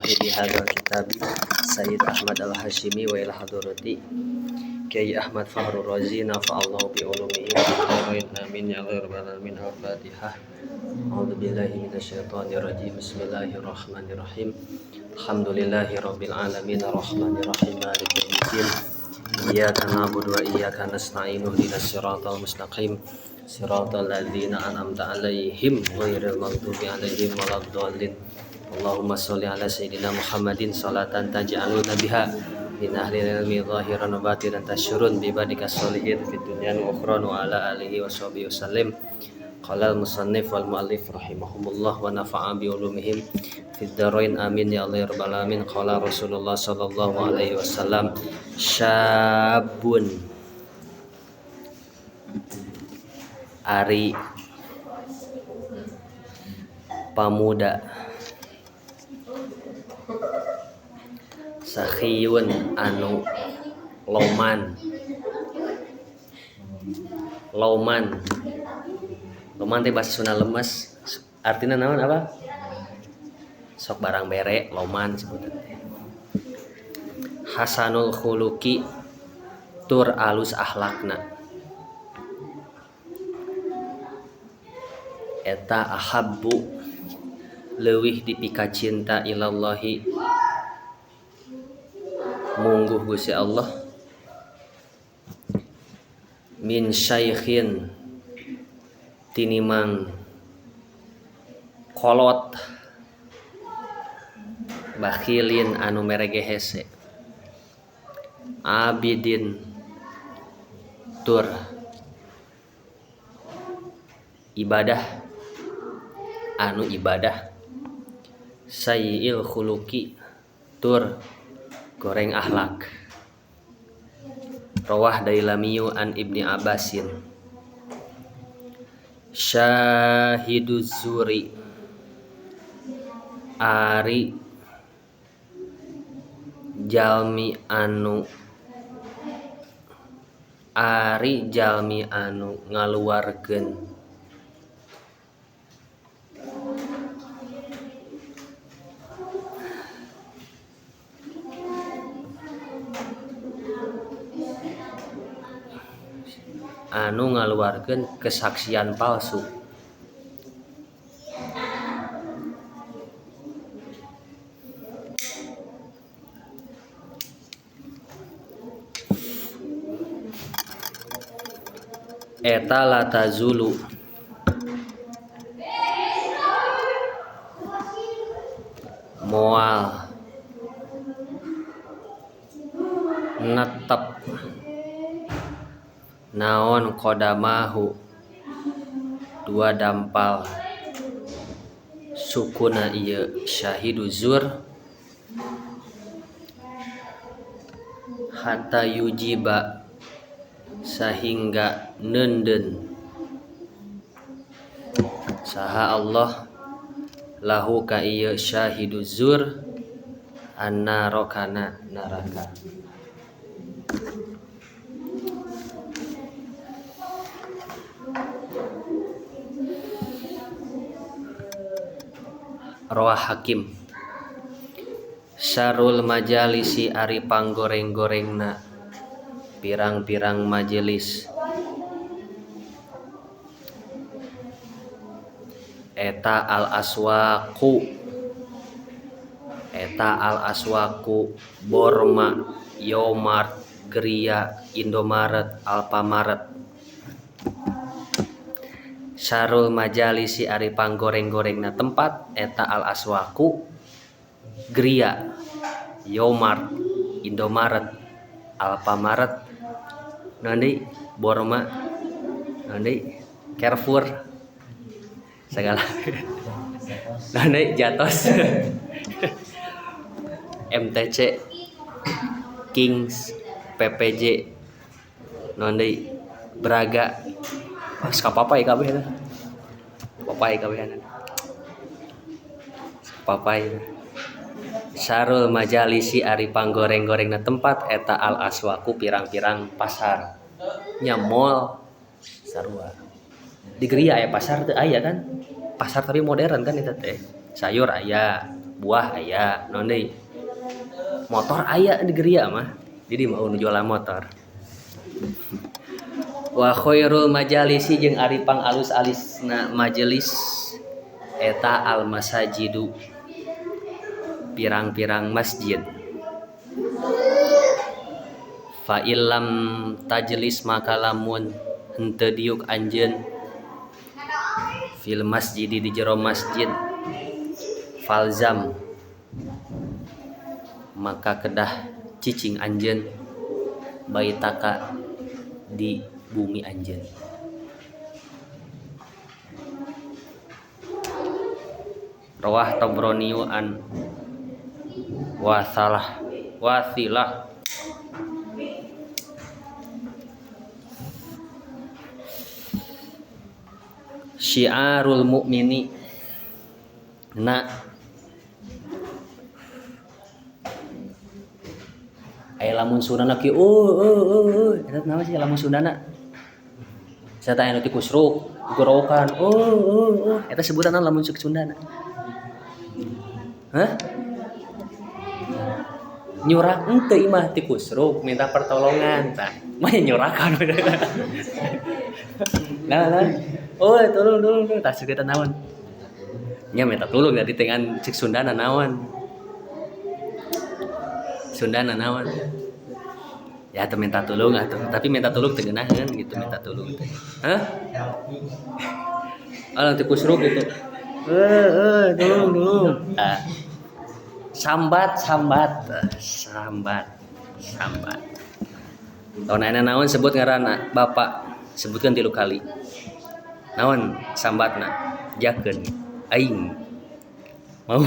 Sahibi hadzal kitab Sayyid Ahmad Al-Hasyimi wa ila hadrati Kiai Ahmad Fahrur Razi nafa'allahu bi ulumihi amin ya rabbal alamin. Al-Fatihah. A'udzu billahi minasyaitonir rajim. Bismillahirrahmanirrahim. Alhamdulillahi rabbil alamin arrahmanir rahim maliki yaumiddin. Iyyaka na'budu wa iyyaka nasta'in ihdinas siratal mustaqim. Siratal ladzina an'amta 'alaihim ghairil maghdubi 'alaihim waladdallin. Allahumma sholli ala sayyidina Muhammadin salatan taj'aluna biha min ahli ilmi zahiran wa batinan tasyurun bi ibadika sholihin fid dunya wa ukhra wa ala alihi wa sahbihi wasallim. Qala al-musannif wal muallif rahimahumullah wa nafa'a bi ulumihim fid dharain amin ya Allah ya rabbal alamin. Qala Rasulullah sallallahu alaihi wasallam syabun ari pamuda sakhiyun anu loman loman loman teh bahasa Sunda lemes artinya naon apa sok barang bere loman sebutan teh. Hasanul khuluqi tur alus akhlakna eta ahabbu leuwih dipika cinta ilallahi mungguh Gusti Allah min syaikhin tinimang kolot bakhilin anu merege hese abidin tur ibadah anu ibadah sayyil khuluqi tur goreng akhlak. Rawah Dailamiyu an Ibni Abbasin. Syahiduz zuri ari jalmi anu ngaluarkeun kesaksian palsu eta latazulu moal netep naon qodamahu dua dampal sukuna ieu syahidu zur hatta yujiba sahingga neundeun saha Allah lahu ka ieu syahidu zur annara kana neraka. Rawah Hakim. Syarul majalisi ari panggoreng-gorengna pirang-pirang majelis eta al aswaqu Borma Yomart Gria Indomaret Alfamaret. Syarul majalisi ari panggoreng-gorengna tempat eta al aswaqu Gria Yomart Indomaret Alfamaret nanti Borma nanti Carrefour segala nanti Jatos MTC Kings PPJ nanti Braga. Wah, kapapai kabeh eta. Papai kabeh. Papai. Syarul majalisi ari panggoreng-gorengna tempat eta al aswaqu pirang-pirang pasar. Nya mall sarua. Di Gria aya pasar teu aya kan? Pasar tapi modern kan eta teh. Sayur aya, Buah aya, naon deui? Motor aya di geria mah. Jadi mau nu jualan motor. Wa khairul majalisi jeung ari pangalus-alisna majelis eta al masajidu pirang-pirang masjid. Fa illam tajlis maka lamun henteu diuk anjeun fil masjidi di jero masjid falzam maka kedah cicing anjeun baitaka di bumi anjeun. Rawah Tabrani an wasalah wasilah. Syiarul mukmini na aya lamun Sundana kieu eta naon sih lamun Sundana saya tanya nu ti kusruk gorokan eta sebutan lamun cek Sundana. Hah? Nyurak henteu imah ti kusruk minta pertolongan tah mah nyurakan. Nah nah oh tolong tolong tah sebutan naon nya minta tolong dari dengan cek Sundana naon Sundana naon ya atau minta tolong atau tapi minta tolong teu ngeunaheun gitu minta tolong teh. Hah? Alah teu kusruk gitu. Tolong tolong. Nah, sambat sambat sambat sambat. Tahun ayeuna naon sebut ngaranna bapak sebutkeun 3 kali. Naon sambatna? Jakeun aing. Mau.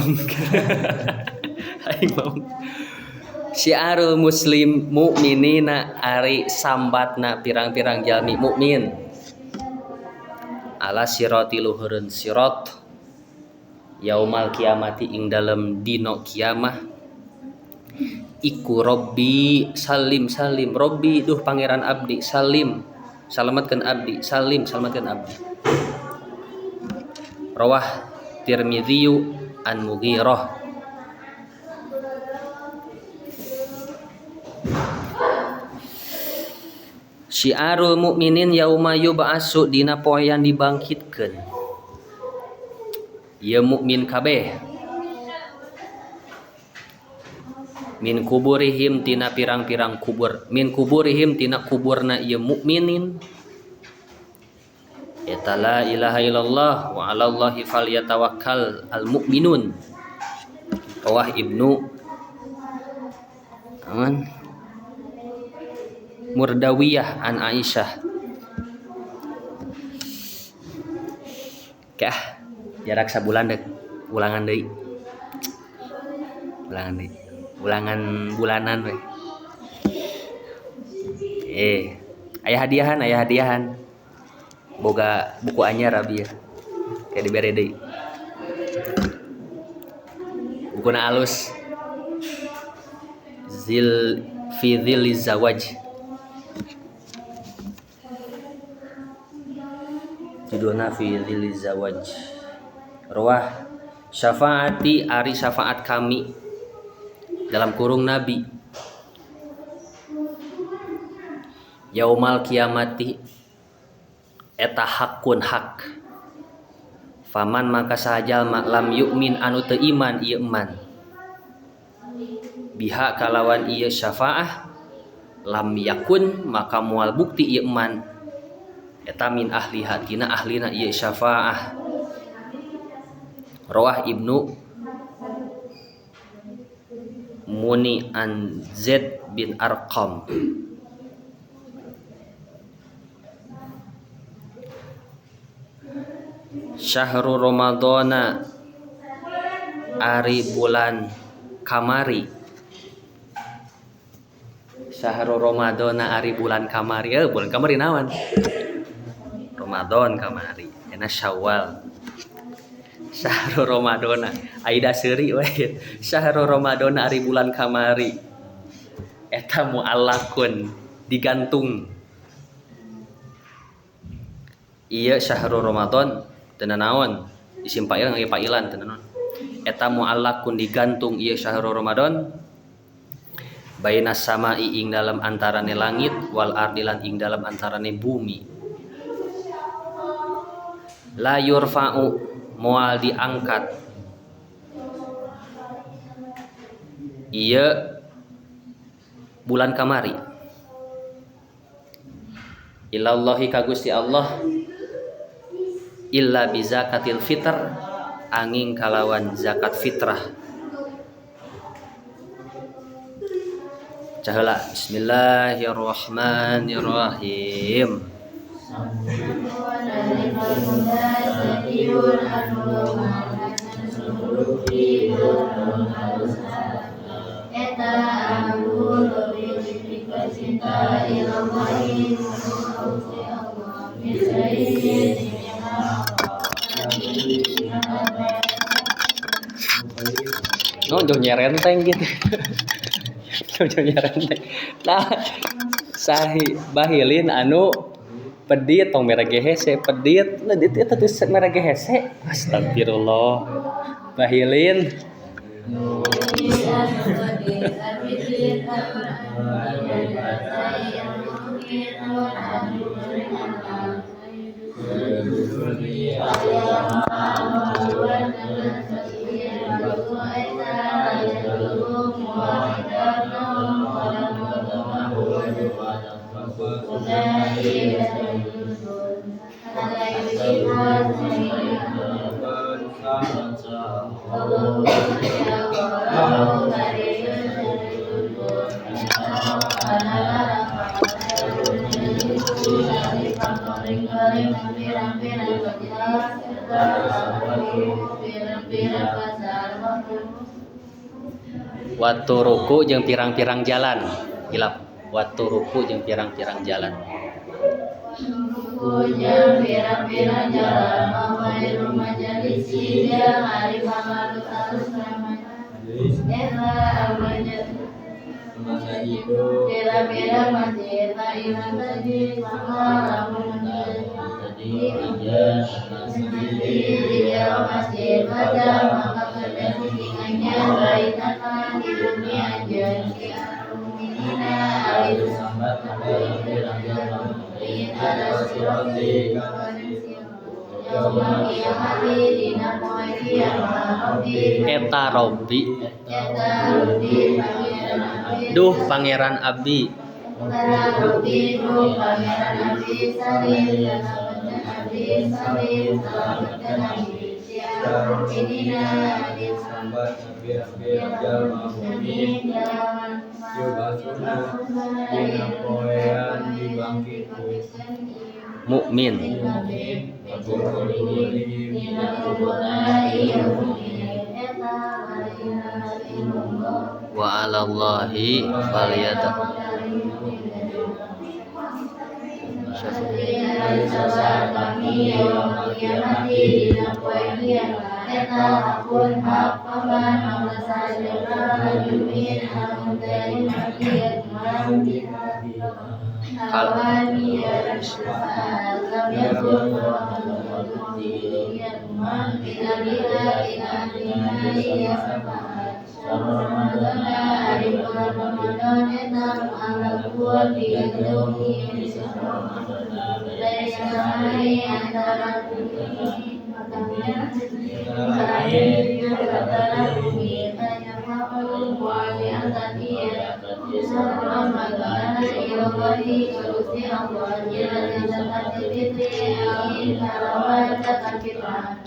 Aing mau. Syiarul muslim mukminina ari sambatna pirang-pirang jalmi mukmin ala sirati luhureun sirat yaumal kiamati ing dalem dina kiamah iku robbi salim salim robbi duh pangeran abdi salim salamatkeun abdi salim salamatkeun abdi. Rawah Tirmidzi an Mughirah. Syiarul mukminin yauma yub'atsu dina poean dibangkitkeun ieu mukmin kabeh min kuburihim tina pirang-pirang kubur min kuburihim tina kuburna ieu mukminin eta la ilaha illallah wa 'alallahi falyatawakkal al mukminun. Rawah Ibnu Aman Murdawiyah an Aisyah. Kah jarak sabulan dek ulangan deui. Ulangan deui. Ulangan bulanan we. Aya hadiahan, aya hadiahan. Boga buku anyar abi ya. Kayak dibere deui. Bukuna alus. Zil fi dhilli zawaj. Judulna fi dhilli zawaj. Rawah syafaati ari syafaat kami dalam kurung nabi yaumal kiamati eta hakun hak faman maka sahajalma lam yu'min anu teu iman ieu iman biha kalawan ieu syafaah lam yakun maka moal bukti ieu iman eta min ahliha tina ahlina ieu syafaah. Rawah Ibnu Muni an Zaid bin Arqam. Syahrul Ramadhana ari bulan kamari. Syahrul Ramadhana ari bulan kamari. Bulan kamari naon? Ramadan kamari. Ena Syawal. Syahrul Ramadhana aida seuri we. Syahrul Ramadhana ari bulan kamari. Eta muallakun digantung. Ieu Syahrul Ramadan teu naon? Isim fa'il ngage fa'ilan teu naon. Eta mu'allaqun digantung ieu syahrul Ramadan baina sama'i ing dalam antarane langit wal ardi lan ing dalam antarane bumi. La yurfa'u moal diangkat ieu bulan kamari ilallahi ka Gusti Allah illa bizakatil fitr angin kalawan zakat fitrah. Caheula bismillahirrahmanirrahim. No, jauh nyerenteng gitu. Jauh nyerenteng. Nah, sahi bahilin anu pedit tong mere ge hese pedit. Nah, itu teh mere ge hese. Astagfirullah. Bahilin. Waturuku jeung pirang-pirang jalan. Hilap. Waturuku jeung pirang-pirang jalan. Jeung pirang-pirang jalan wa majalisi jeung ari pangalus alus eta pirang-pirang masjid la ilaha masjid maka masjid pada maka kepentingannya baitana di bumi anjeun Eta Robbi duh pangeran abdi mukmin wa 'alallahi falyatawakkal.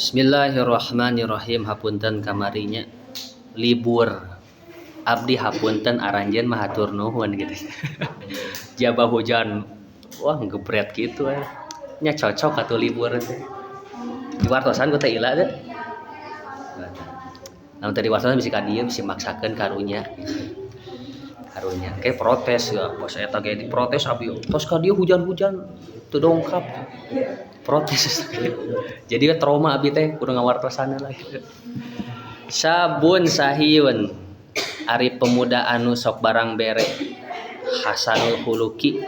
Bismillahirrahmanirrahim. Hapunten kamarinya libur abdi hapunten aranjeun mah hatur nuhun gitu. Jaba hujan wah gebret gitu eh. Nya cocok atuh libur teh. Diwartosan ku teh ila teh. Lamun teh diwartosan bisi ka dieu bisi maksakeun karunya. Karunya kayak protes ya, bos eta ge diprotes abdi tos ka dieu hujan-hujan teu dongkap. Protes. Jadi trauma abdi teh kudu ngawartosan lagi. Sabun sahiyun ari pemuda anu sok barang bere hasanul khuluqi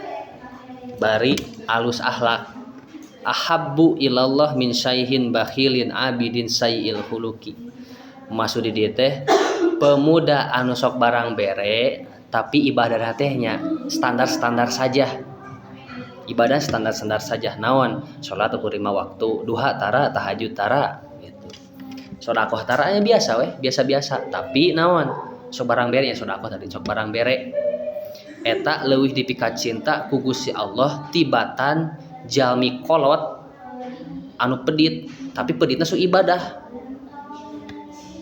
bari alus akhlak ahabbu ilallah min syaihin bakhilin abidin sayyil khuluqi. Maksud di dieu teh pemuda anu sok barang bere tapi ibadah teh nya standar-standar saja. Ibadah standar-standar saja naon? Salat ukur 5 waktu, duha tara, tahajud tara gitu. Sedekah tara nya biasa weh, biasa-biasa. Tapi naon? Sok barang bere nya sedekah tadi sok barang bere. Eta leuwih dipikacinta ku Gusti Allah tibatan jalmi kolot anu pedit, tapi peditna sok ibadah.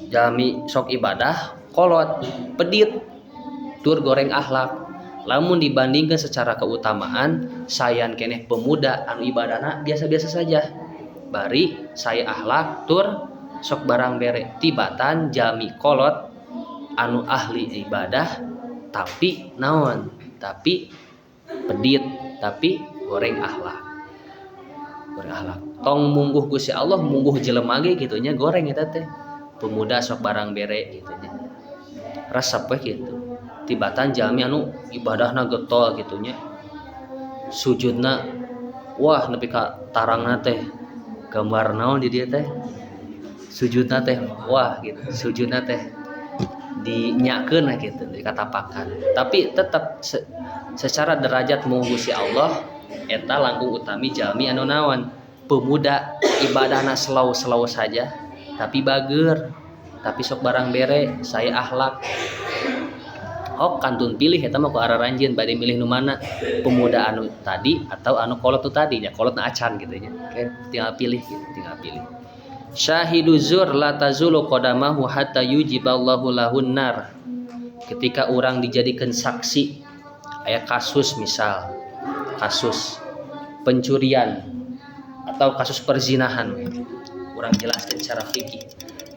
Jalmi sok ibadah, kolot, pedit, tur goreng akhlak. Lamun dibandingkan secara keutamaan, sayan keneh pemuda anu ibadahna biasa-biasa saja. Bari saya akhlak tur sok barang bere tibatan jalmi kolot anu ahli ibadah tapi naon? Tapi pedit, tapi goreng akhlak. Goreng akhlak. Tong mungguh Gusti Allah, mungguh jelema ge kitu nya goreng eta teh. Pemuda sok barang bere kitu nya. Resep we kitu. Tibatan jalmi anu ibadahna getol kitu nya. Sujudna wah nepi ka tarangna teh gambar naon di dieu teh. Sujudna teh wah gitu, sujudna teh dinyakeun lah gitu, dikatapakan. Tapi tetap secara derajat mungguh Gusti Allah eta langkung utami jalmi anu naon? Pemuda ibadahna slow-slow saja tapi bager, tapi sok barang bere, saya akhlak. Oh kantun pilih eta mah ku araranjeun bade milih nu mana, pemuda anu tadi atau anu kolot tu tadi nya, kolot na acan gitu nya. Oke, tinggal pilih gitu, tinggal pilih. Syahidu zur la tazulu qadamahu hatta yujiballahu lahun nar. Ketika orang dijadikan saksi aya kasus misal kasus pencurian atau kasus perzinahan, kurang jelaskan secara fikih.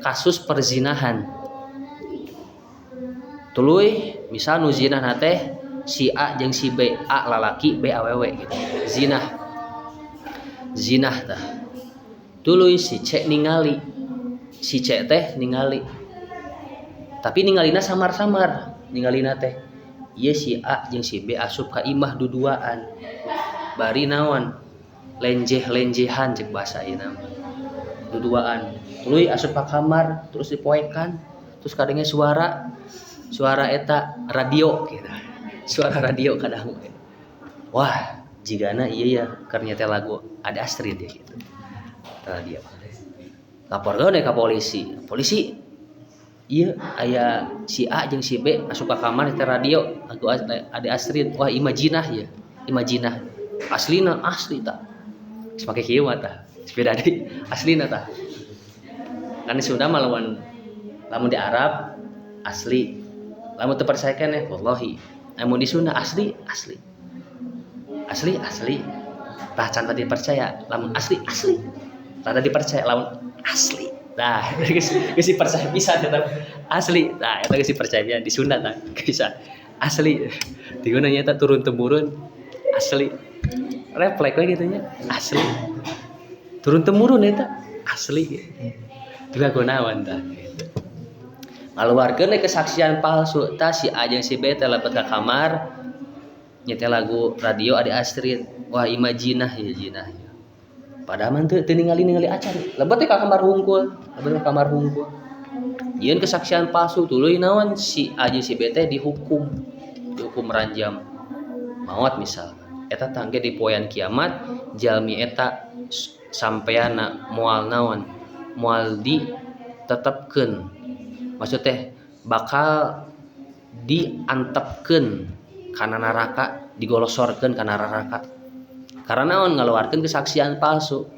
Kasus perzinahan tuluy misal nu zinah teh si A jeung si B, A lalaki, B awewe gitu. Zinah. Zinah tah. Tuluy si C ningali. Si C teh ningali. Tapi ningalina samar-samar, ningalina teh. Ieu si A jeung si B asup ka imah duduaan. Bari naon? Lenjeh-lenjehan cek bahasa ayeuna mah. Duduaan. Tuluy asup ka kamar, terus dipoekan, terus kadenge suara suara eta radio gitu. Suara radio kadang. Wah, jigana iya ya keur nyetel lagu Ade Astrid ya gitu. Radio. Laporkeun ka polisi. Polisi ieu aya si A jeung si B asup ka kamar nyetel radio lagu Ade Astrid. Wah, imajinah ya. Imajinah. Aslina asli tah. Geus make kieu mah tah. Sepeda deui aslina tah. Kan di Sunda mah lamun lamun di Arab asli. Lamun teu percaya keneh wallahi. Lamun di Sunda asli asli. Asli asli. Tah can tadi percaya, lamun asli asli. Tah tadi percaya lamun asli. Nah, geus geus dipercaya pisan eta asli. Nah, eta geus dipercaya pisan di Sunda tah bisa. Asli. Diguna nya eta turun temurun asli. Refleks we kitu nya asli. Turun temurun eta asli. Dilakunawan tah gitu. Ngaluarkeun kesaksian palsu tah si A jeung si B teh lebet ka kamar nyetel lagu radio Ade Astrid. Wah, imajinah ya jinah. Padahal mah teu ningali-ningali acan. Lebet teh ka kamar hungkul, lebet ka kamar hungkul. Yeun kesaksian palsu tuluy naon si A jeung si B teh dihukum. Dihukum ranjam maot misal. Eta tangge di poean kiamat jalmi eta sampeana moal naon? Moal ditetepkeun. Maksud teh bakal diantepkeun kana neraka, digolosorkeun kana neraka. Karena naon ngaluarkeun kesaksian palsu.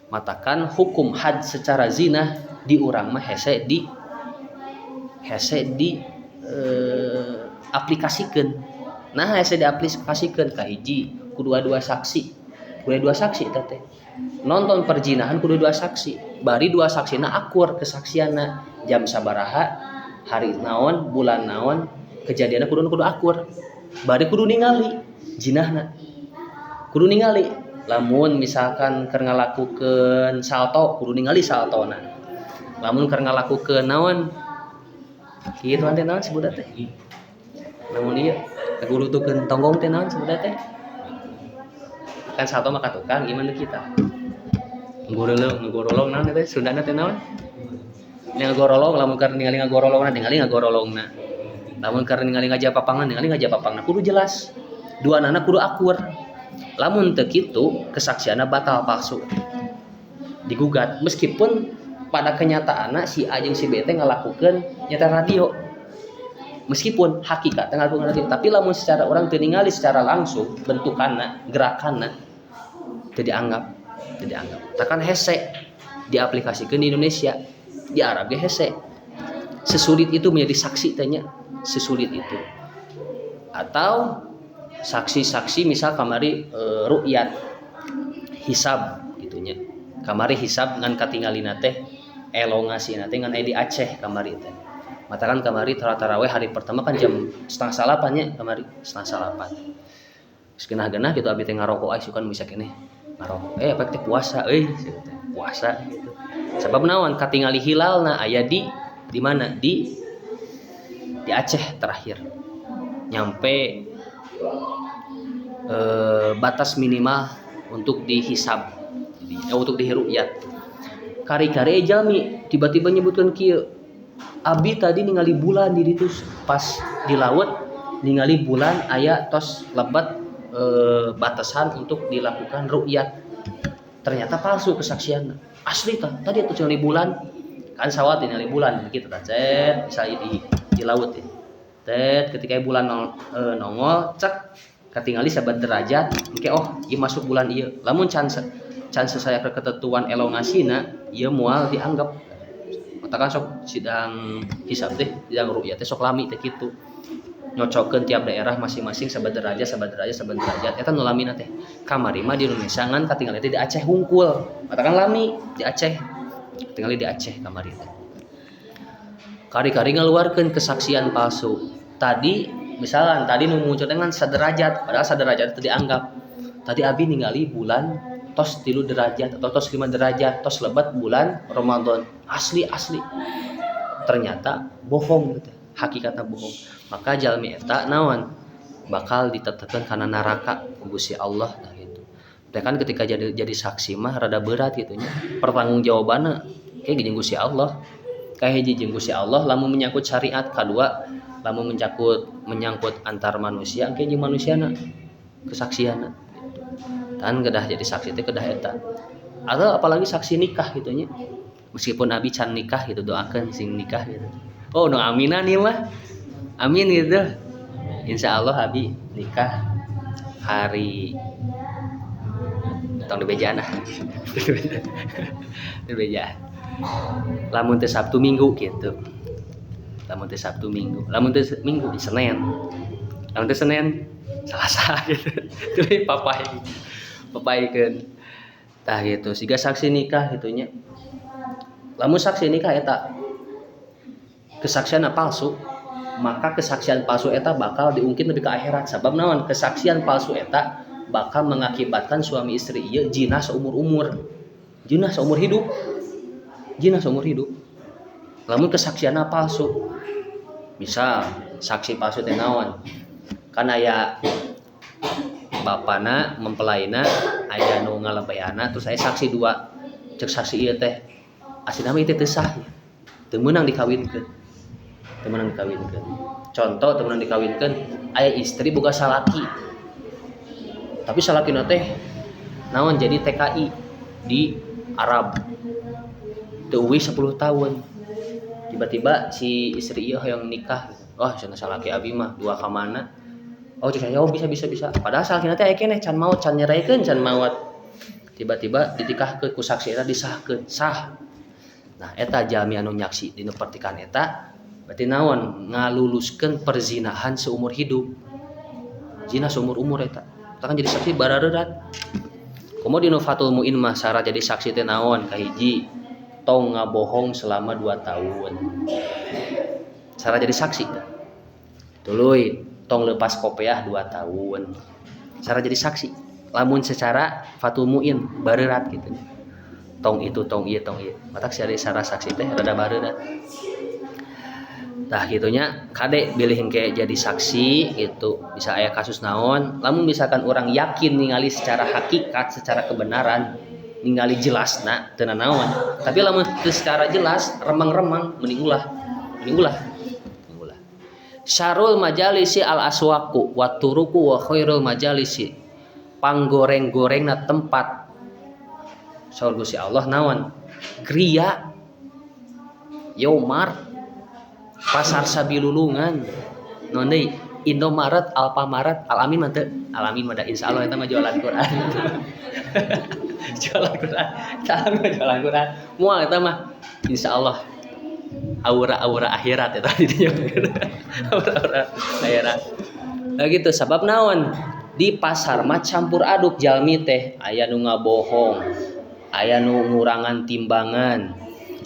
Matakan hukum had secara zina di urang mah hese di aplikasikeun. Nah, hese diaplikasikeun ka hiji kudu dua saksi. Kudu dua saksi eta teh. Nonton perzinahan kudu dua saksi. Bari dua saksina akur kesaksianna jam sabaraha, hari naon, bulan naon, kejadianna kudu akur. Bari kudu ningali jinahna. Kudu ningali lamun misalkan keur ngalakukeun salto kudu ningali saltona. Lamun keur ngalakukeun naon kitu teh naon sebutna teh. Lamun ieu ngagurutukeun tonggong teh naon sebutna teh. Kan salto mah ka tukang gimana kita. Ngagurulung naon teh Sundana teh naon? Ngagorolong, lamun keur ningali ngagorolongna, ningali ngagorolongna. Lamun keur ningali ngajapapangna, ningali ngajapapangna, kudu jelas. Duanana kudu akur. Lamun teu kitu, kesaksianna batal, palsu. Digugat meskipun pada kenyataanna si A jeung si B teh ngalakukeun nyetel radio. Meskipun hakikatnya ngalakukeun radio, tapi lamun secara orang teu ningali secara langsung bentukanna, gerakanna, teu dianggap, teu dianggap. Takan hese diaplikasikeun di Indonesia, di Arab ge hese. Sesulit itu menjadi saksi teh nya, sesulit itu. Atau saksi-saksi misal kamari ru'yat hisab gitu nya. Kamari hisab ngan katingalina teh elongasina teh ngan aya di Aceh kamari teh. Matakan kamari tarawih hari pertama kan jam 8.30 nya kamari, 8.30. Geus geunah-geunah gitu abi teh ngarokok, ai sukan bisa keneh ngarokok. Apa teh puasa euy, teh puasa gitu. Sebab naon katingali hilalna aya di mana? Di Aceh terakhir. Nyampe batas minimal untuk dihisab, untuk diru'yat. Kari-kari jalmi tiba-tiba nyebutkan kieu, abi tadi ningali bulan di ditu pas di laut, ningali bulan aya tos lebat batasan untuk dilakukan ru'yat. Ternyata palsu kesaksian. Asli tah, tadi atuh ningali bulan. Kan sawat ningali bulan gitu tah, cet misalnya di laut ya. Tet ketika bulan nongol cek katingali sabat derajat engke, oh ieu masuk bulan ieu. Lamun can saya ke ketentuan elongasina ieu moal dianggap. Katakan sok sidang hisab teh, sidang ru'yat teh sok lami teh kitu. Nyocokkeun tiap daerah masing-masing sabat derajat, sabat derajat, sabat derajat eta nu lamina teh. Kamari mah di Indonesia ngan katingali teh di Aceh hungkul. Katakan lami di Aceh. Katingali di Aceh kamari teh. Kari-kari ngaluarkeun kesaksian palsu. Tadi misalkan tadi nu muncul dengan saderajat, padahal saderajat itu dianggap. Tadi abi ningali bulan tos 3 derajat atau tos 5 derajat, tos lebat bulan Ramadan. Asli asli. Ternyata bohong gitu. Hakikatnya bohong. Maka jalmi eta naon? Bakal ditetapkan karena neraka ku Gusti Allah tah gitu. Teh kan ketika jadi saksi mah rada berat gitu nya. Pertanggungjawabanna kayak jeung Gusti Allah. Kayak hiji jeung Gusti Allah lamun menyangkut syariat, kadua lamun menyangkut antar manusia engke jeung manusiana kesaksianna gitu. Tan kedah jadi saksi teh kedah eta. Atau apalagi saksi nikah gitu nya. Meskipun abi can nikah gitu, doakeun sing nikah gitu. Oh, nu aminan ieu mah. Amin gitu. Insya Allah abi nikah hari tong dibejaan ah. Dibejaan. Lamun teu Sabtu Minggu gitu. Lamun teu Sabtu Minggu, lamun teu Minggu di Senin. Lamun teu Senin Selasa gitu. Tuluy papai. Papaikeun. Tah gitu, siga saksi nikah gitu nya. Lamun saksi nikah eta kesaksian palsu, maka kesaksian palsu eta bakal diungkit lebih ke akhirat. Sabab naon? Kesaksian palsu eta bakal mengakibatkan suami istri ieu zina seumur-umur. Zina seumur hidup. Zina seumur hidup. Lamun kesaksianna palsu. Misal saksi palsu teh naon? Kan aya bapana mempelaina aya nu ngalebayana, terus aya saksi dua. Cek saksi ieu teh aslina mah ieu teh teu sah. Teu meunang dikawinkeun. Teu meunang dikawinkeun. Contoh teu meunang dikawinkeun, aya istri boga salaki. Tapi salakina teh naon jadi TKI di Arab. Teu euweuh 10 tahun. Tiba-tiba si istri ieu hoyong nikah. Wah, cenah salaki abi mah dua ka mana? Oh, cek saya, oh bisa bisa bisa. Padahal salakina teh aya keneh can maot, can nyeraikeun, can maot. Tiba-tiba ditikahkeun ku saksi eta, disahkeun, sah. Nah, eta jalmi anu nyaksi dina pernikahan eta berarti naon? Ngaluluskeun perzinahan seumur hidup. Zina seumur umur eta. Eta kan jadi saksi barareurat. Komo dina Fathul Muin mah syarat jadi saksi teh naon? Kahiji, tong ngabohong selama 2 tahun. Syarat jadi saksi. Tuluy tong lepas kopiah 2 tahun. Syarat jadi saksi. Lamun secara Fathul Muin bareurat gitu. Tong itu tong ieu tong ieu. Matak si syarat saksi teh rada bareurat. Tah gitunya kade bilih engke jadi saksi gitu. Bisa aya kasus naon, lamun misalkan orang yakin ningali secara hakikat, secara kebenaran Ningali jelasna teu nanaon. Tapi lamun teu secara jelas remang-remang mending ulah. Mending ulah. Mending ulah. Syarul majalisi al aswaqu wa turuku wa khairul majalisi. Panggoreng-gorengna tempat saur Gusti Allah naon? Griya, Yomart, Pasar Sabilulungan, naon deui? Indomaret, Alfamaret, Alamin mah teu. Alamin mah da insyaallah eta mah jualan Quran. Jualan Quran. Eta Alamin mah jualan Quran. Moal eta mah insyaallah aura-aura akhirat eta di dinya. Aura-aura akhirat. Nah gitu sabab naon? Di pasar mah campur aduk jalmi teh, aya nu ngabohong, aya nu ngurangan timbangan,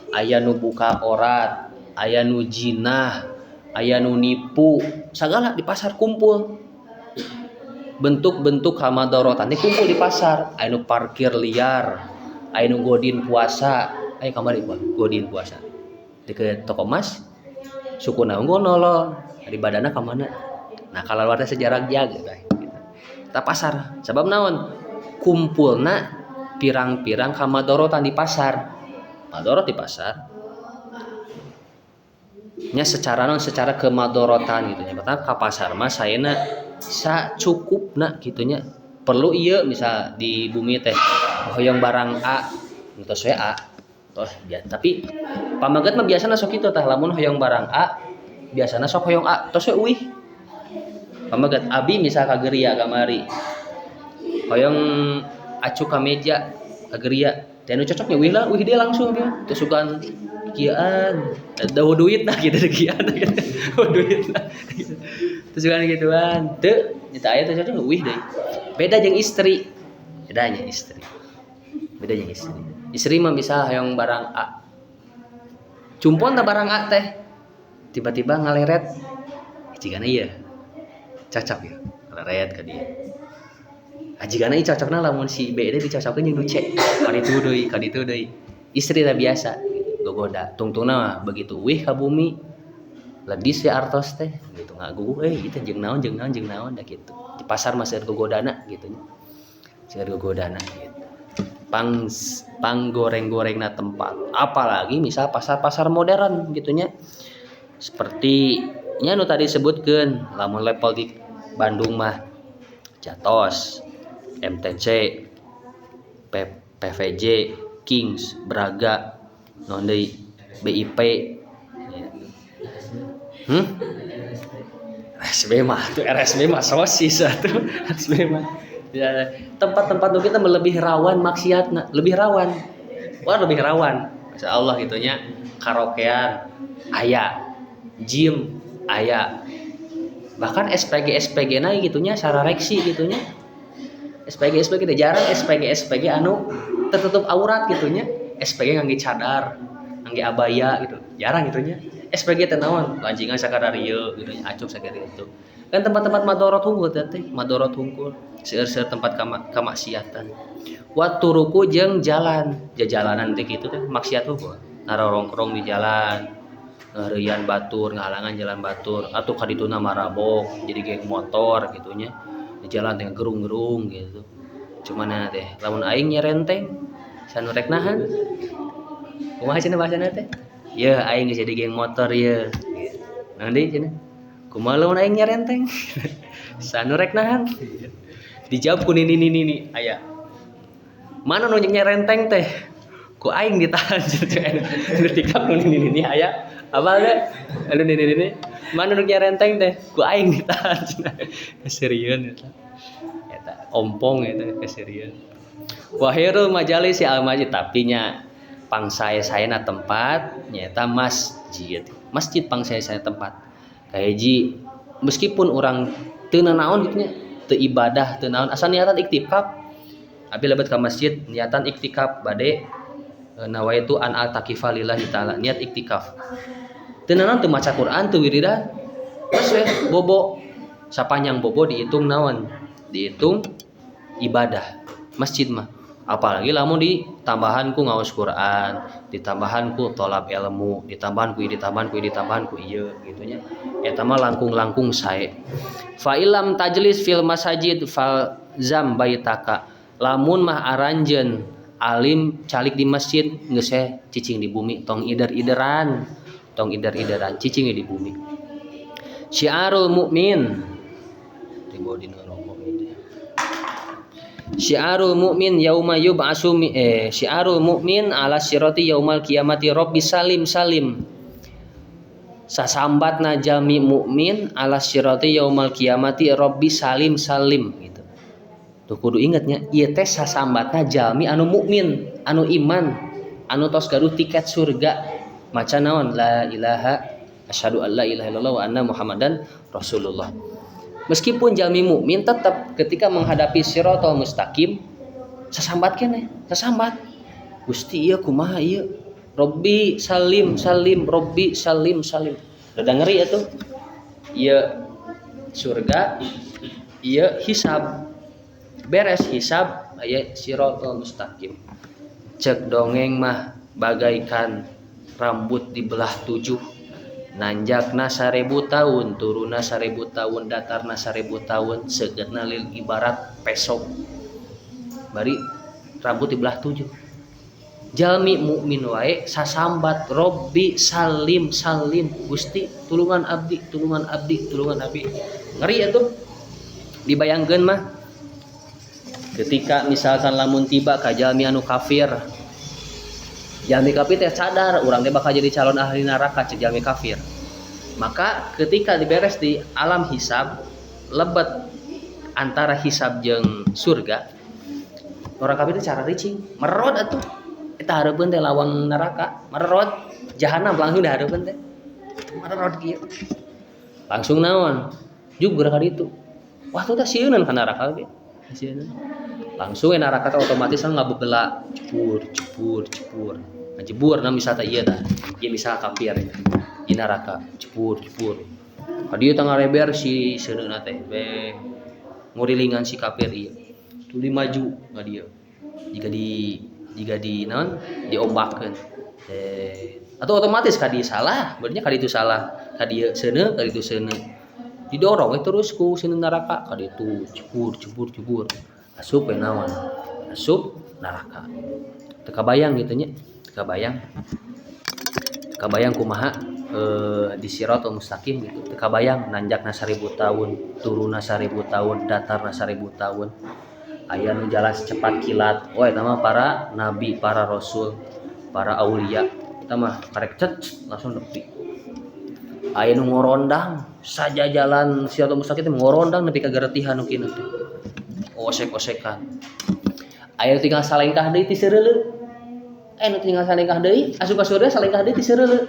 aya nu buka orat, aya nu jinah, aya nu nipu, sagala di pasar kumpul. Bentuk-bentuk kamadorotan teh kumpul di pasar, aya nu parkir liar, aya nu godin puasa, aya kamari godin puasa. Di ke toko emas, sukuna unggul nolol, di badana ka mana? Nah, kalau luar teh sejarah jag gitu. Ta pasar, sabab naon? Kumpulna pirang-pirang kamadorotan di pasar. Madorot di pasar. Nya secara naon, secara kemadorotan gitu nya. Pertama ka pasar mah saena sacukupna gitu nya. Perlu ieu misal di bumi teh hoyong barang A, entos we A. Toh ya, tapi pamaget mah biasana sok kitu tah lamun hoyong barang A, biasana sok hoyong A, tos we uih. Pamaget abi misal ka Geria kamari. Hoyong acuk ka meja ka Geria, teh nu cocoknya uih lah, uih dia langsung dia. Teu sugan kieuan, dahu duit nah gitu kieuan gitu. Dahu duit nah. Terus sugan gituan. Teu, nyata aya teh cocok uih deui. Beda jeung istri. Bedanya istri. Beda jeung istri. Istri mah bisa hoyong barang A. Cumpon tah barang A teh. Tiba-tiba ngaleret. Jigana ieu. Cocok ya. Ngaleret ka dia. Ah jigana ieu cocokna lamun si B teh dicocokeun jeung nu C. Kaditu deui, kaditu deui. Istri teh biasa gogoda. Tungtungna mah begitu uih ka bumi ledis ya artos teh gitu ngagugu euy ieu teh jeung naon jeung naon jeung naon da kitu. Di pasar mah seueur gogodana gitu nya. Seueur gogodana gitu. Pang panggoreng-gorengna tempat. Apalagi misal pasar-pasar modern gitu nya. Seperti nya nu tadi sebutkeun lamun level di Bandung mah Jatos, MTC, PVJ, Kings, Braga, naon deui, BIP. RSB mah tuh RSB mah sosis atuh RSB mah. Ya, tempat-tempat nu kita lebih rawan maksiatna, lebih rawan. Wah, lebih rawan. Masya Allah gitu nya. Karaokean aya, gym aya. Bahkan SPG SPG na gitu nya sarareksi gitu nya. SPG SPG teh jarang SPG SPG anu tertutup aurat gitu nya. SPG ngangge cadar, ngangge abaya gitu. Jarang gitu nya. SPG teh naon? Lancingan sakadar ieu gitu nya, acuk sakadar itu. Kan tempat-tempat madorot hungkul teh, madorot hungkul. Seueur-seueur tempat kamaksiatan. Wa turuku jeung jalan, jajalanan teh kitu teh maksiat hungkul. Narorongkrong di jalan, ngahreuyan batur, ngahalangan jalan batur, atuh ka dituna marabok, jadi geng motor gitu nya. Di jalan teh gerung-gerung gitu. Cuman teh lamun aing nyerenteng sanu rek nahan. Kumaha cenah bahasana teh? Yeuh aing geus jadi geng motor yeuh. Naon deui cenah? Kumaha lamun aing nyerenteng? Sanu rek nahan? Dijawab ku nini nini nini aya. Mana nu nyerenteng teh? Ku aing ditahan cenah. Nu TikTok nu nini nini aya. Apa teh? Anu nini nini. Mana nu nyerenteng teh? Ku aing ditahan cenah. Keserian eta. Eta ompong eta keserian. Wahirul majalis al masjid tapi nya pangsae-saena tempat nyaeta masjid. Masjid pangsae-saena tempat. Kahiji meskipun urang teu nanaon kitu nya, teu ibadah teu naon asal niatan iktikaf. Abi lebet ka masjid niatan iktikaf bade nawaitu an atakifa lillahi taala niat iktikaf. Teu nanaon teu maca Quran teu wiridan. Geus we bobo sapanjang bobo dihitung naon? Dihitung ibadah. Masjid mah apalagi lamun ditambahan ku ngaos Quran, ditambahan ku tolab ilmu, ditambahan ku ditambahan ku ditambahan ku ieu gitu nya. Eta mah langkung-langkung sae. Fa illam tajlis fil masajid falzam baitaka. Lamun mah aranjeun Alim calik di masjid geus cicing di bumi, tong ider-ideran, tong ider-ideran, cicing di bumi. Syiarul mukmin tiba dina rokok itu. Syiarul mukmin yauma yub'atsu syiarul mukmin ala sirati yaumal kiamati rabbi salim salim. Sasambatna jalmi mukmin ala sirati yaumal kiamati rabbi salim salim gitu. Tuh kudu ingetnya, ieu teh sasambatna jalmi anu mukmin, anu iman, anu tos gaduh tiket surga. Maca naon? La ilaha asyhadu an la ilaha illallah wa anna Muhammadan Rasulullah. Meskipun jalmi mukmin tetap ketika menghadapi siratal mustaqim sasambat keneh, sasambat. Gusti ieu kumaha ieu? Robbi salim salim, Robbi salim salim. Rada ngeri atuh. Ieu surga, ieu hisab. Beres hisab aya siratal mustaqim. Cek dongeng mah bagaikan rambut dibelah 7. Nanjakna 1000 tahun, turunna 1000 tahun, datarna 1000 tahun, seukeutna lil ibarat pesok. Bari rambut dibelah 7. Jalmi mukmin wae sasambat Robbi salim salim, Gusti tulungan abdi, tulungan abdi, tulungan abdi. Ngeri atuh. Dibayangkeun mah ketika misalkan lamun tiba ka jalmi anu kafir. Jalmi kafir teh sadar urang teh bakal jadi calon ahli neraka cek jalmi kafir. Maka ketika diberes di alam hisab, lebet antara hisab jeung surga, orang kafir teh cara ricing, merod atuh. Eta hareupeun teh lawang neraka, merod jahanam langsung dihareupeun teh. Merod kieu. Langsung naon? Jugur ka ditu. Wah tuh teh sieunan ka neraka ge. Sieunan. Langsung neraka teh otomatis kan ngabebela, jebur jebur jebur. Ngajebur nah misal teh ieu tah. Ieu misal kafir di neraka, jebur jebur. Ka dieu teh ngareber si seuneuna teh, beh ngurilingan si kafir ieu. Tuluy maju ka dieu. Jika di naon diombakeun. Atau otomatis ka dieu salah, berarti ka ditu salah. Ka dieu seuneu, ka ditu seuneu. Didorong we terus ku seuneu neraka ka ditu, jebur jebur jebur. Asup we naon? Asup neraka. Teu kabayang gitu nya. Teu kabayang. Teu kabayang kumaha di siratal mustaqim gitu. Teu kabayang nanjakna 1000 tahun, turunna 1000 tahun, datarna 1000 tahun. Aya nu jalan secepat kilat. Oh eta mah para nabi, para rasul, para aulia. Eta mah karek cet langsung nepi. Aya nu ngorondang saja jalan siratal mustaqim teh ngorondang nepi ka garetihan nu kieu teh. Osek-osekan. Aya nu tinggal salengkah deui ti seureuleuh. Aya nu tinggal salengkah deui asup ka surga salengkah deui ti seureuleuh.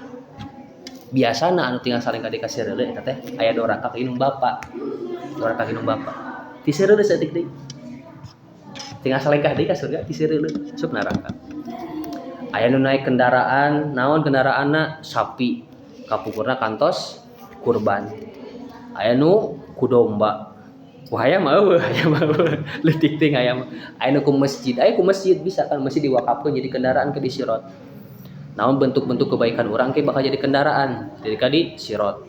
Biasana anu tinggal salengkah deui ka seureuleuh eta teh aya doraka ka indung bapa. Doraka ka indung bapa. Ti seureuleuh saeutik deui. Tinggal salengkah deui ka surga ti seureuleuh asup neraka. Aya nu naik kendaraan, naon kendaraanna? Sapi. Kapungkurna kantos kurban. Aya nu ku domba. Ku hayam mah eueuh, hayam mah eueuh. Leutik teuing hayam. Aya nu ku masjid, aya ku masjid bisa kan masjid diwakafkeun jadi kendaraan ke di sirot. Naon bentuk-bentuk kebaikan urang ke bakal jadi kendaraan jadi ka di sirot.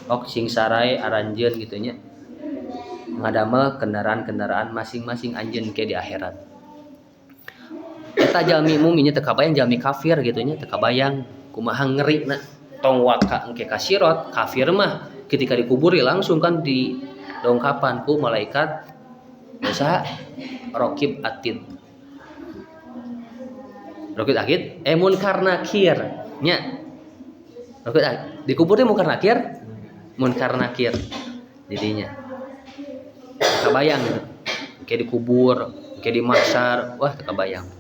Ok sing sarai aranjeun kitu nya. Ngadamel kendaraan-kendaraan masing-masing anjeun ke di akhirat. Eta jalmi mukmin nya teu kabayang jalmi kafir kitu nya teu kabayang kumaha ngerina. Tong waka engke ka sirot, kafir mah ketika dikubur ya langsung kan di dongkapan ku malaikat saha Raqib Atid. Raqib Atid munkar nakir nya. Raqib Atid dikubur teh munkar nakir, munkar nakir jadinya. Kabayang gitu. Engke dikubur, engke di mahsyar, wah teu kabayang.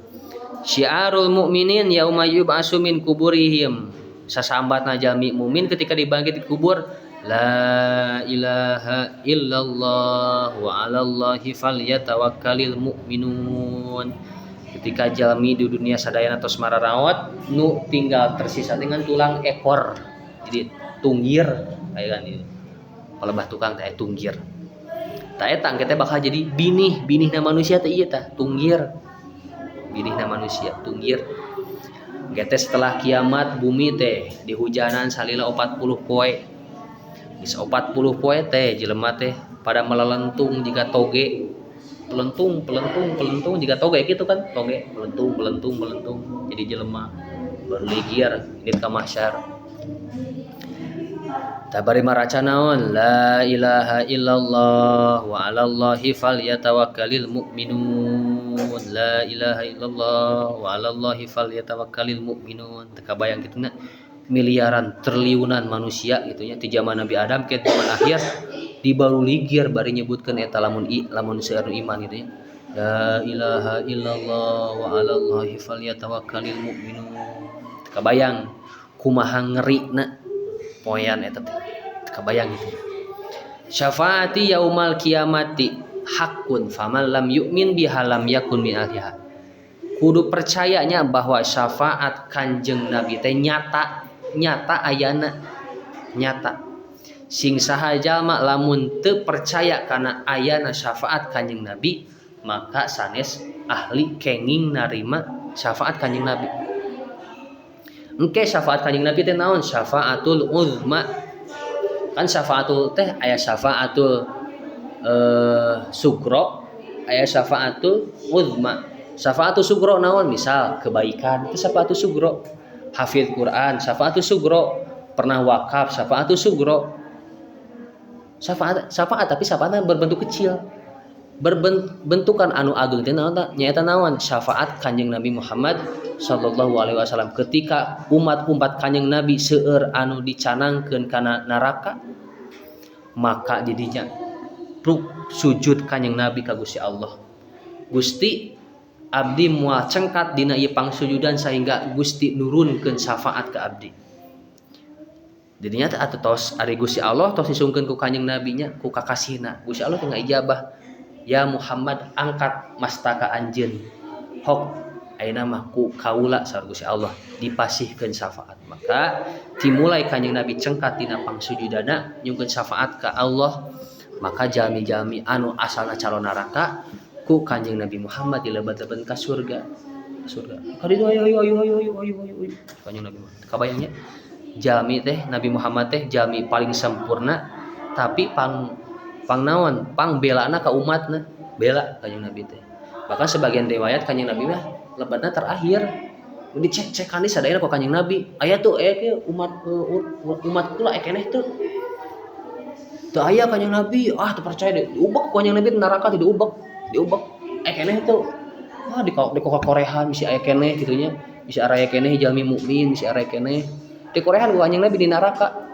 Syiarul mukminin yauma yub'atsu min kuburihim. Sasambatna jalmi mukmin ketika dibangkit di kubur, la ilaha illallah wa 'alallahi falyatawakkalil mu'minun. Ketika jalmi di dunia sadayana tos mararaot, nu tinggal tersisa dengan tulang ekor. Jadi tunggir kayak kan ini. Kalau bah tukang teh tunggir. Tah eta engke teh bakal jadi binih, binihna manusia teh ieu tah, tunggir. Binihna manusia, tunggir. Engke teh setelah kiamat bumi teh dihujanan salila 40 poe. Geus 40 poe teh jelema teh pada melelentung jiga toge. Pelentung, pelentung, pelentung jika toge gitu kan, toge pelentung, pelentung, pelentung jadi jelema baru ligiar ini ka mahsyar. Tabari maraca naon la ilaha illallah wa 'alallahi falyatawakkalil mu'minun, la ilaha illallah wa 'alallahi falyatawakkalil mu'minun. Teu kabayang kitu nya, miliaran triliunan manusia gitu nya ti zaman Nabi Adam ke zaman akhir di baru ligir bari nyebutkeun eta lamun lamun seueur nu iman gitu nya. La ilaha illallah wa 'alallahi falyatawakkalil mu'minun. Teu kabayang kumaha ngerina poean eta teh. Teu kabayang gitu. Syafaati yaumal kiamati haqqun faman lam yu'min biha lam yakun min ahliha. Kudu percayanya bahwa syafaat Kanjeng Nabi teh nyata, nyata ayana, nyata. Sing saha jalma lamun teu percaya kana ayana syafaat Kanjeng Nabi, maka sanes ahli kenging narima syafaat Kanjeng Nabi. Engke syafaat Kanjeng Nabi teh naon? Syafaatul uzma. Kan syafaatul teh aya syafaatul sugro, aya syafaatul uzma. Syafaatul sugro naon? Misal kebaikan itu syafaatul sugro. Hafidz Quran syafaatul sugro, pernah wakaf syafaatul sugro. Syafaat, syafaat tapi syafaatnya berbentuk kecil. Berbentukan anu agung teh naon ta? Nyaeta naon? Syafaat Kanjeng Nabi Muhammad sallallahu alaihi wasallam ketika umat-umat Kanjeng Nabi seueur anu dicanangkeun kana neraka, maka didinya pruk sujud Kanjeng Nabi ka Gusti Allah. Gusti, abdi moal cengkat dina ieu pangsujudan sehingga Gusti nurunkeun syafaat ka abdi. Didinya teh atuh tos ari Gusti Allah tos disungkeun ku Kanjeng Nabi nya ku kakasihna. Gusti Allah teh ngaijabah, ya Muhammad angkat mastaka anjeun. Hok ayeuna mah ku kaula saur Gusti Allah dipasihkeun syafaat. Maka dimulai Kanjeng Nabi cengkat dina pangsujudana nyungkeun syafaat ka Allah, maka jalmi-jalmi anu asalna calon neraka ku Kanjeng Nabi Muhammad dilebet-lebet ka surga. Surga. Ka ditu ayo ayo ayo ayo ayo ayo ayo. Kanjeng Nabi Muhammad. Kabayangnya jalmi teh Nabi Muhammad teh jalmi paling sempurna tapi pang naon pang belana ka umatna, bela Kanjeng Nabi teh. Bahkan sebagian riwayat Kanjeng Nabi mah lebatna terakhir dicek-cekan sadayana ku Kanjeng Nabi. Aya tuh aya ke umat umat kula aya keneh teu. Teu aya Kanjeng Nabi, ah teu percaya deh. Diubek ku Kanjeng Nabi neraka teh diubek, diubek. Aya keneh teu. Wah di kokorehan bisi aya keneh kitu nya. Bisi araya keneh jalmi mukmin, bisi araya keneh. Dikorehan ku Kanjeng Nabi di neraka.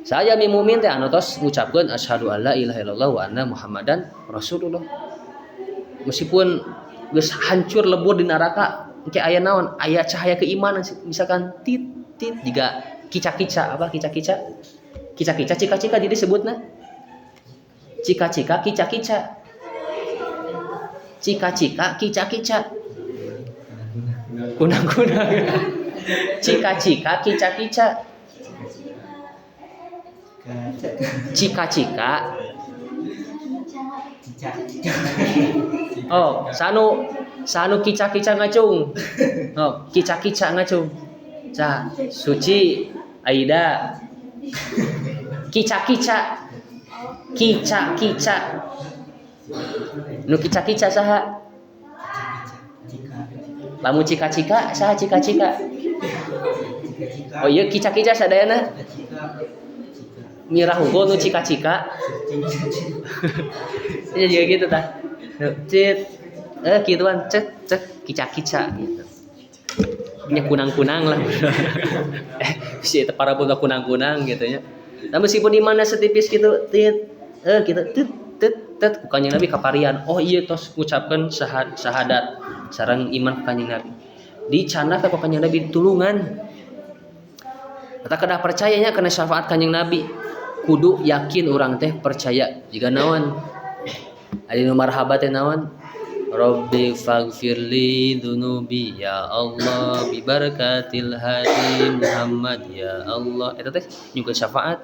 Saya jalmi mukmin teh anu tos ngucapkeun asyhadu alla ilaha illallah wa anna muhammadan rasulullah. Meskipun geus hancur lebur di neraka, engke aya naon? Aya cahaya keimanan misalkan tit tit jiga kica-kica apa kica-kica? Kica-kica cika-cika jadi sebutna. Cika-cika kica-kica. Cika-cika kica-kica. Kunang-kunang. Cika-cika kica-kica. Cika-cika. Oh, sanu kica-kica ngacung. Oh, kica-kica ngacung. Ca, Suci, Aida. Kica-kica. Kica-kica. Nu kica-kica saha? Lamun cika-cika saha cika-cika? Oh iya kica-kica sadayana. Mirah unggul nu cika-cika. Ya juga gitu tah. Cit gituan cet cet kica-kica gitu. Nya kunang-kunang lah. Si eta para budak kunang-kunang gitu nya. Nah meskipun imanna setipis gitu tit gitu tit tit tit ku Kanjeng Nabi kaparian. Oh iya tos ngucapkeun syahadat sareng iman ka Kanjeng Nabi. Dicandak ku Kanjeng Nabi ditulungan. Eta kedah percayanya kana syafaat Kanjeng Nabi. Kudu yakin urang teh percaya jiga naon. Ari nu marhaba teh naon? Rabbi faghfirli dzunubi ya Allah bi barakatil hadi Muhammad ya Allah. Eta teh nyungkeun syafaat.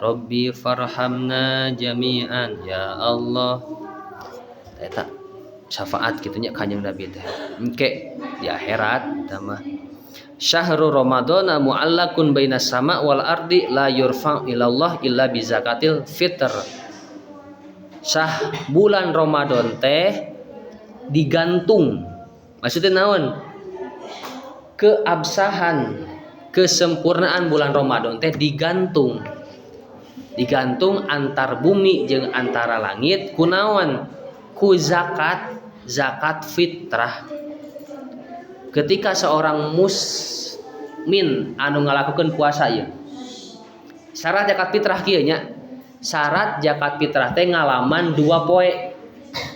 Rabbi farhamna jami'an ya Allah. Eta syafaat kitu nya Kanjeng Nabi teh. Engke di akhirat eta mah. Syahrul Ramadana mu'allaqun bainas sama wal ardi la yurfa ilallah illa bi zakatil fitr. Sah bulan Ramadan teh digantung. Maksudnya naon? Keabsahan, kesempurnaan bulan Ramadan teh digantung. Digantung antar bumi jeung antara langit kunaon? Ku zakat, zakat fitrah. Ketika seorang musmin anu ngalakukeun puasa ieu. Syarat zakat fitrah kieu nya. Syarat zakat fitrah teh ngalaman 2 poe.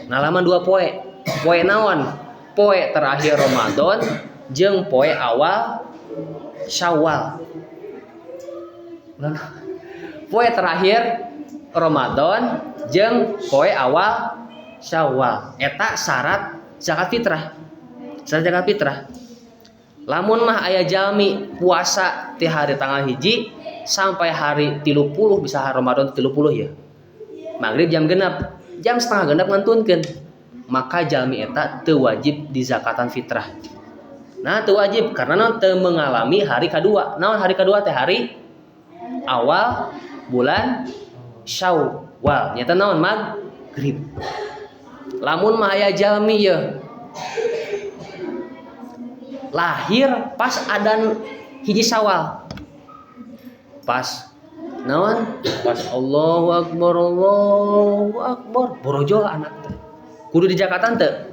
Ngalaman 2 poe. Poe naon? Poe terakhir Ramadan jeung poe awal Syawal. Poe terakhir Ramadan jeung poe awal Syawal. Eta syarat zakat fitrah. Syarat zakat fitrah. Lamun mah aya jalmi puasa ti hari tanggal 1 sampai hari 30, bisa hari Ramadan 30 ya. Maghrib jam genap, jam setengah genap ngantunkeun. Maka jalmi eta teu wajib dizakatan fitrah. Nah, teu wajib karena naon teu mengalami hari kadua. Naon hari kadua teh hari awal bulan Syawal. Nyata naon maghrib. Lamun mah aya jalmi ye lahir pas adan 1 Syawal. Pas naon? Pas Allahu Akbar, Allahu Akbar, borojol anak teh. Kudu dijakatan teu?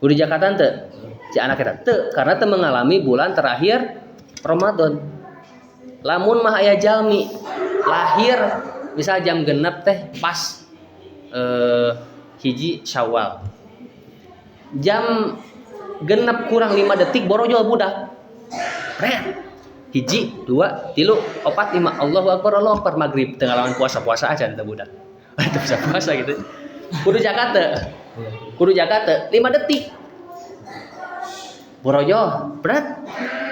Kudu dijakatan teu? Si anak eta teu, karena teu mengalami bulan terakhir Ramadan. Lamun mah aya jalmi lahir misal jam genep teh pas 1 Syawal. Jam genep kurang 5 detik borojol budak. Pret. 1, 2, 3, 4, 5. Allahu Akbar, Allahu Akbar, maghrib. Teu ngalaman puasa-puasa aja teu budak. Teu bisa puasa gitu. Kudu zakat teu? Kudu zakat teu? 5 detik. Borojol, berat.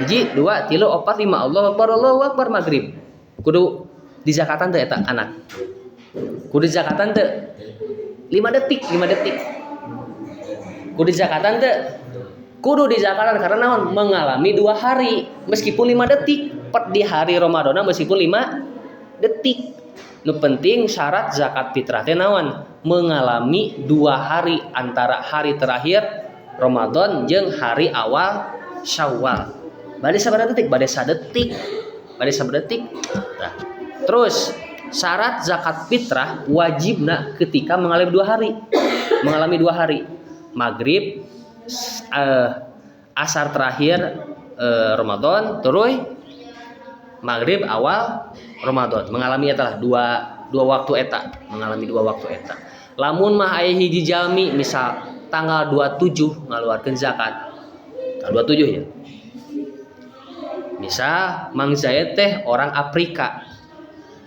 1, 2, 3, 4, 5. Allahu Akbar, Allahu Akbar, maghrib. Kudu dizakatan teu eta anak? Kudu dizakatan teu? 5 detik, 5 detik. Kudu dizakatan teu? Kudu dizakatan karena naon? Mengalami 2 hari meskipun 5 detik. Per di hari Ramadan meskipun 5 detik. Nu penting syarat zakat fitrah teh naon? Mengalami 2 hari antara hari terakhir Ramadan jeung hari awal Syawal. Bade sabaraha detik? Bade sadetik. Bade sabaraha detik? Nah, terus syarat zakat fitrah wajibna ketika mengalami 2 hari. Mengalami 2 hari. Maghrib, asar terakhir Ramadan, terus maghrib awal Ramadan. Mengalami eta lah dua waktu eta, mengalami 2 waktu eta. Lamun mah aya hiji jalmi misal tanggal 27 ngaluarkeun zakat. Tanggal 27 ya. Misal Mang Zaid teh orang Afrika.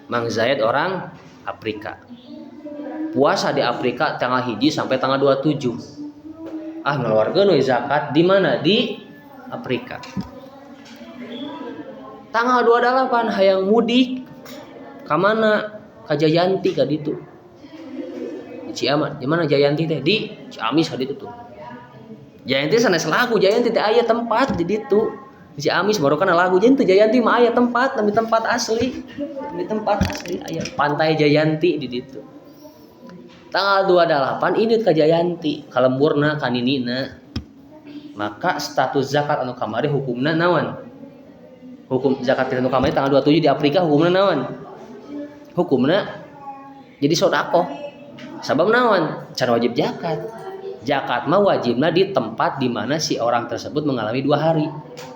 Mang Zaid orang Afrika. Puasa di Afrika tanggal 1 sampai tanggal 27. Ah, ngeluarkeun we zakat di mana? Di Afrika. Tanggal 28 hayang mudik ka mana? Ka Jayanti ka ditu. Di Ciamis. Di mana Jayanti teh? Di Ciamis ka ditu tuh. Jayanti sanes lagu, Jayanti teh aya tempat di ditu. Di Ciamis baru kana lagu Jayanti, Jayanti mah aya tempat, nami tempat asli. Nami tempat asli aya Pantai Jayanti di ditu. Tanggal 28 ini ka Jayanti, ka lemburna ka ninina. Maka status zakat anu kamari hukumna naon? Hukum zakat anu kamari tanggal 27 di Afrika hukumna naon? Hukumna jadi sedekah. Sabab naon? Can wajib zakat. Zakat mah wajibna di tempat di mana si orang tersebut mengalami 2 hari.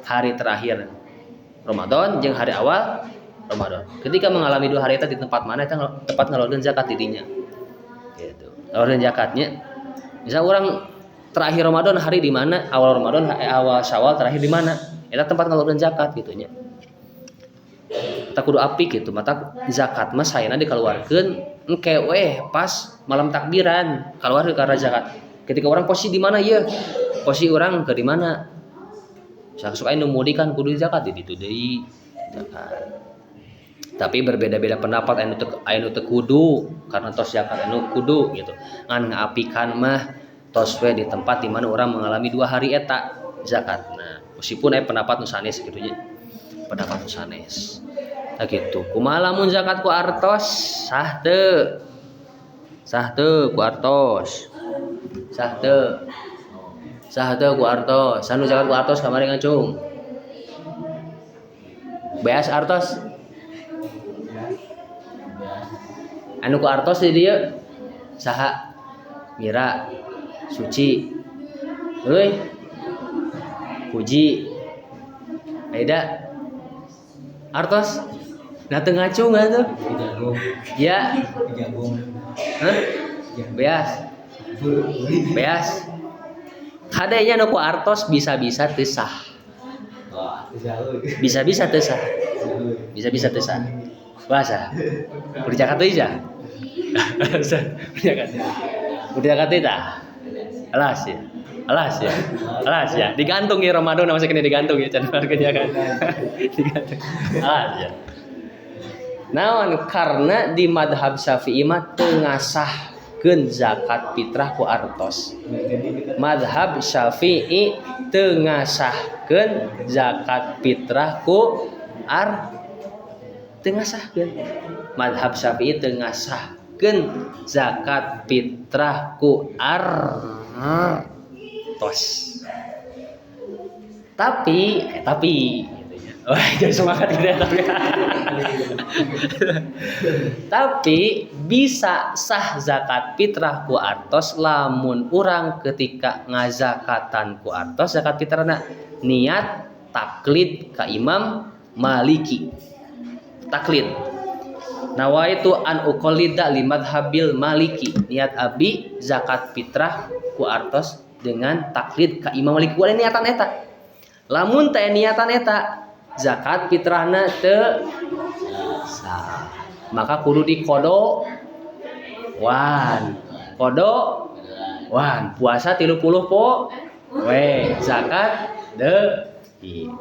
Hari terakhir Ramadan jeung hari awal Ramadan. Ketika mengalami 2 hari eta di tempat mana eta tempat ngaluarkeun zakat di dinya. Gitu. Ngaluarkeun zakatnya. Misal orang terakhir Ramadan hari di mana, awal Ramadan, awal Syawal terakhir di mana? Eta tempat ngaluarkeun zakat gitu nya. Eta kudu apik gitu, mata zakat mah saena dikeluarkeun engke weh pas malam takbiran, keluar ke arah zakat. Ketika orang posisi di mana ieu? Posisi orang ke di mana? Misalnya sok aya nu mudik kan kudu zakat di ditu deui zakat. Tapi berbeda-beda pendapat, aya nu teu kudu karena tos zakat anu kudu gitu. Ngan ngaapikan mah tos we di tempat di mana orang mengalami 2 hari eta zakat. Nah, meskipun aya pendapat nu sanes kitu nya. Pendapat nu sanes. Tah kitu. Kumaha lamun zakat ku artos sah teu? Sah teu ku artos? Sah teu? Sah teu ku artos? Sanu zakat ku artos kamari ngacung. Beas artos? Anu ku artos di dieu saha? Mira, Suci, euy, Puji, Aida, artos? Nah teu ngacung atuh. Ya. Hah? Beas. Beas. Kadenya nu ku artos bisa-bisa teu sah. Bisa-bisa teu sah. Bisa-bisa teu sah. Bahasa. Kudu zakat teu sah. Kudu zakat. Kudu zakat teu tah. Alas ya. Alas ya. Alas ya. Digantung ya Ramadan masih kena digantung ya can harganya kan. Digantung. Alas ya. Naon karena di madhab Syafi'i mah teu ngasahkeun zakat fitrah ku artos. Madhab Syafi'i teu ngasahkeun zakat fitrah ku ar teu ngasahkeun. Madhab Syafi'i teu ngasahkeun zakat fitrah ku artos. Tapi gitu ya. Wah, jadi semangat gitu ya tapi. Tapi bisa sah zakat fitrah ku artos lamun urang ketika ngazakatan ku artos zakat fitrahna niat taklid ka Imam Maliki. Taklid. Nawaitu an uqallida li madhabil Maliki. Niat abi zakat fitrah ku artos dengan taklid ka Imam Maliki. Kudu niatan eta. Lamun teh niatan eta zakat fitrahna teu sah. Maka kudu dikodo wan. Kodo wan puasa 30 po we zakat deui.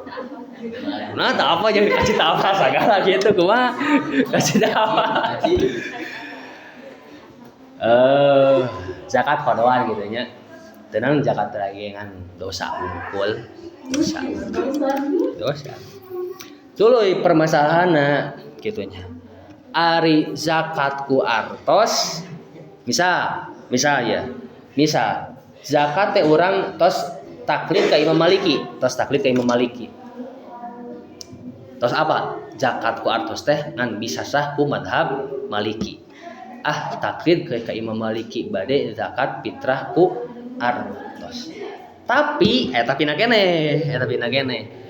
Nah, tak apa jadi kasih tahu apa segala gitu kumaha. Kasih tahu apa. Zakat kodoan gitu nya. Tenang zakat lagi ngan dosa unggul. Dosa. Dosa. Tuluy permasalahanna kitu nya. Ari zakat ku artos misal ya. Misal zakat teh urang tos taklid ka Imam Maliki, tos taklid ka Imam Maliki. Tos apa? Zakat ku artos teh ngan bisa sah ku madhab Maliki. Ah taklid ke Imam Maliki bade zakat fitrah ku artos. Tapi eta pina keneh.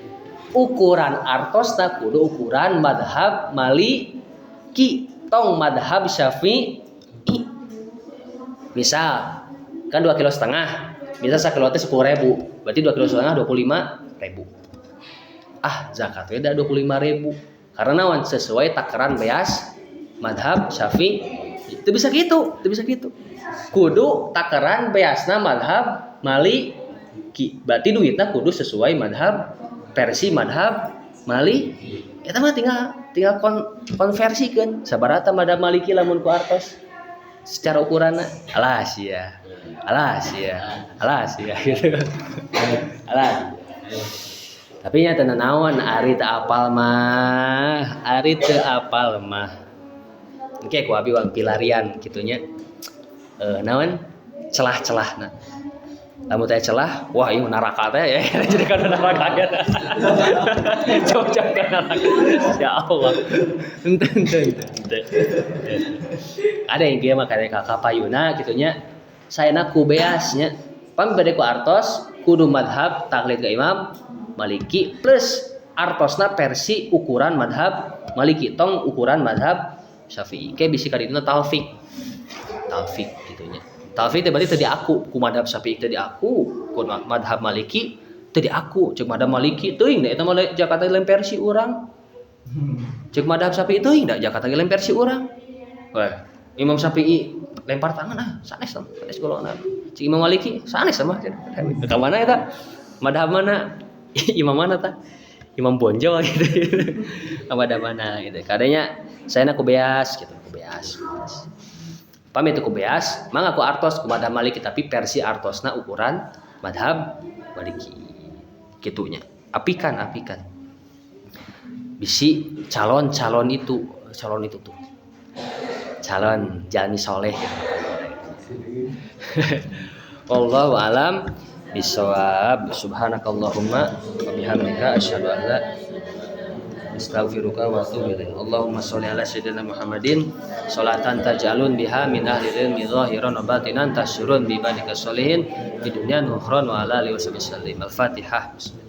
Ukuran artos tah kudu ukuran madhab Maliki tong madhab Syafi'i. Misal kan 2,5 kilo, misal sakilo teh 10.000, berarti 2,5 kilo 25.000. Ah zakat we da 25.000 karena naon sesuai takaran beas madhab Syafi'i. Itu bisa gitu, itu bisa gitu. Kudu takaran beasna madhab Maliki. Berarti duitna kudu sesuai madhab versi madhab Maliki. Eta mah tinggal konversikeun sabaraha madhab Maliki lamun ku artos secara ukuranna. Alas ya. Alas ya. Alas ya gitu. Alas. Tapi nya teu naon ari teu apal mah, ari teu apal mah. Engke ku abi wang pilarian kitu nya. Naon celah-celahna. Lamun teh celah, wah ieu neraka teh ya, jadi kana neraka. Cocok kana neraka. Ya Allah. Henteu. Ada yang kieu mah kade ka kapayuna kitu nya. Saena ku beas nya. Pam bade ku artos kudu madhab taklid ka Imam Maliki plus artosna versi ukuran madhab Maliki tong ukuran madhab Syafi'i. Ke bisi ka dituna talfik. Talfik kitu nya. Talfik teh berarti teu diaku ku madhab Syafi'i teu diaku, ku madhab Maliki teu diaku, ceuk madhab Maliki teuing da eta mah zakat lain versi urang. Ceuk madhab Syafi'i teuing da zakat lain versi urang. Wah, Imam Syafi'i lempar tangan ah sanes mah, sanes golongan. Ceuk Imam Maliki sanes mah. Ka mana eta? Madhab mana? Imam mana tah? Imam Bonjol gitu. Ka madhab mana gitu. Kadanya saya ku beas gitu, ku beas. Pamit ku beas, mangga ku artos ku madhab Maliki tapi versi artosna ukuran madhab Maliki. Kitunya. Apikan. Bisi calon-calon itu, calon itu tuh. Calon jalmi soleh gitu. Wallahu alam bisawab. Subhanakallahumma wa bihamdika asyhadu an la astaghfiruka wa atubu ilaik. Allahumma sholli ala sayyidina Muhammadin sholatan taj'alun biha min ahli ilmi zahiran wa batinan tasyurun bi ibadika sholihin di dunya wa ukhra wa ala alihi wasallim. Al-Fatihah. Bismillah.